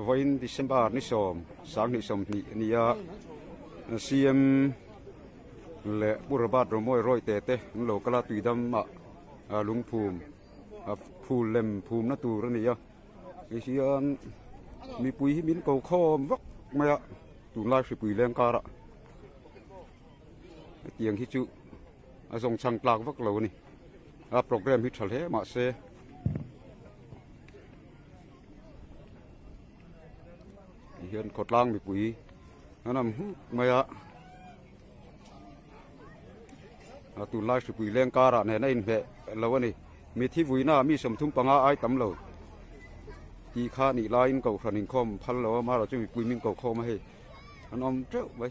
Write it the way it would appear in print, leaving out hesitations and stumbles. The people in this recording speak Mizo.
Vawiin December ni sawm 2020 a ni a, CM leh Pu Robert Romawi Rawite te an lo kal a, tuidam ah lungphum phul lem phumna tur a ni a, hei hian mipui hi min ko khawm vak mai a, tunlai hripui leng karah hetiang hi chu a zawng chhang tlak vak lo a ni, a programme hi tha hle mahse. Tihian khawtlang mipui an awm huk mai a, a tunlai hripui leng karah nen a inhmeh lo a ni. Mithi vuina mi 35 ai tam lo tih kha nih laiin kohhran inkhawm phal lo a, amaherawhchu chu mipui min ko khawm a hei an awm teuh mai.